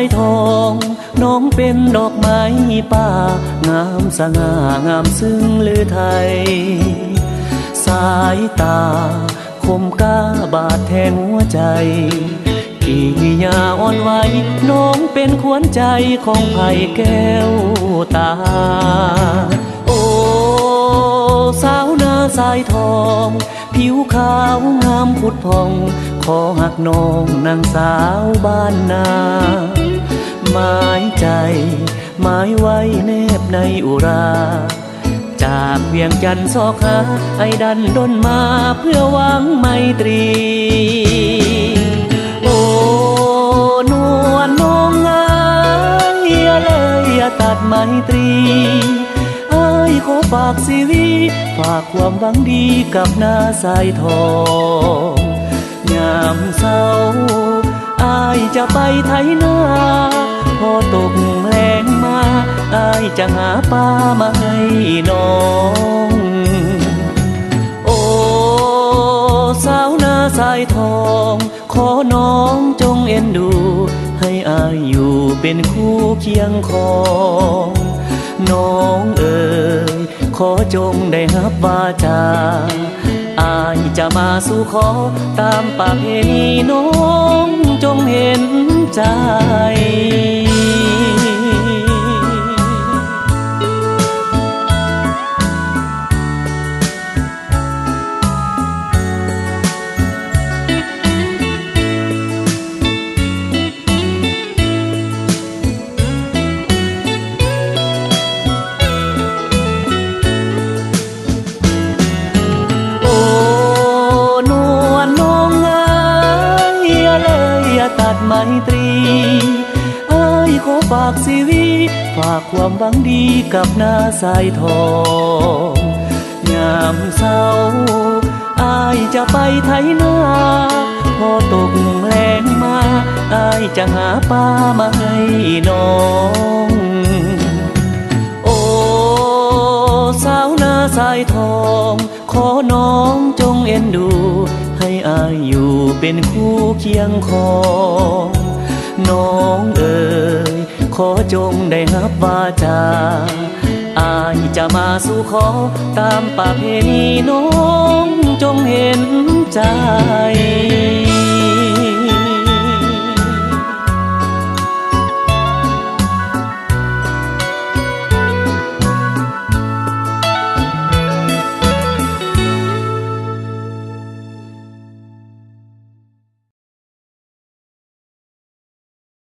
ຍທອງ ນ້ອງເປັນດອກໄມ້ປ່າ ງາມສະຫງ່າ ງາມຊຶ້ງລືໄທ ສາຍຕາຄົມກ້າ ບາດແທງຫົວໃຈ ກິລິຍາອ່ອນໄຫວ ນ້ອງເປັນຂວັນໃຈຂອງໃຜແກ້ວຕາ. ໂອ້ ສາວໜ້າຊາຍທອງ ຜິວຂາວງາມຜຸດຜ່ອງ ຂໍຮັກນ້ອງນາງສາວບ້ານນາ ໝາຍໃຈໝາຍໄວ້ແນບໃນອຸຣາ ຈາກວຽງຈັນຊອກຫາ ອ້າຍດັນດົນມາເພື່ອຫວັງໄມຕຣີ. ໂອ້ ນວນນ້ອງເອີຍ ຢ່າເລີຍຢ່າຕັດໄມຕຣີ ອ້າຍຂໍຝາກຊີວິດ ຝາກຄວາມຫວັງດີກັບໜ້າຊາຍທອງ ຍາມເຊົ້າອ້າຍຈະໄປໄຖນາ ພໍຕົກແລງມາ ອ້າຍຈະຫາປາມາໃຫ້ນ້ອງ. ໂອ້ ສາວໜ້າຊາຍທອງ ຂໍນ້ອງຈົ່ງເອັນດູ ໃຫ້ອ້າຍຢູ່ເປັນຄູ່ຄຽງຂອງ ນ້ອງເອີຍ ຂໍຈົ່ງໄດ້ຮັບວາຈາ ອ້າຍຈະມາສູ່ຂໍ ຕາມປະເພນີ ນ້ອງຈົ່ງເຫັນໃຈ. ໂອ້ ນວນນ້ອງເອີຍ ຢ່າເລີຍຢ່າຕັດໄມຕຣີ ອ້າຍຂໍຝາກຊີວິດ ຝາກຄວາມຫວັງດີກັບໜ້າຊາຍທອງ ຍາມເຊົ້າອ້າຍຈະໄປໄຖນາ ພໍຕົກແລງມາ ອ້າຍຈະຫາປາມາໃຫ້ນ້ອງ. ໂອ້ ສາວໜ້າຊາຍທອງ ຂໍນ້ອງຈົ່ງເອັນດູ ໃຫ້ອ້າຍຢູ່ເປັນຄູ່ຄຽງຂອງ ນ້ອງເອີຍ ຂໍຈົ່ງໄດ້ຮັບວາຈາ ອ້າຍຈະມາສູ່ຂໍ ຕາມປະເພນີ ນ້ອງຈົ່ງເຫັນໃຈ.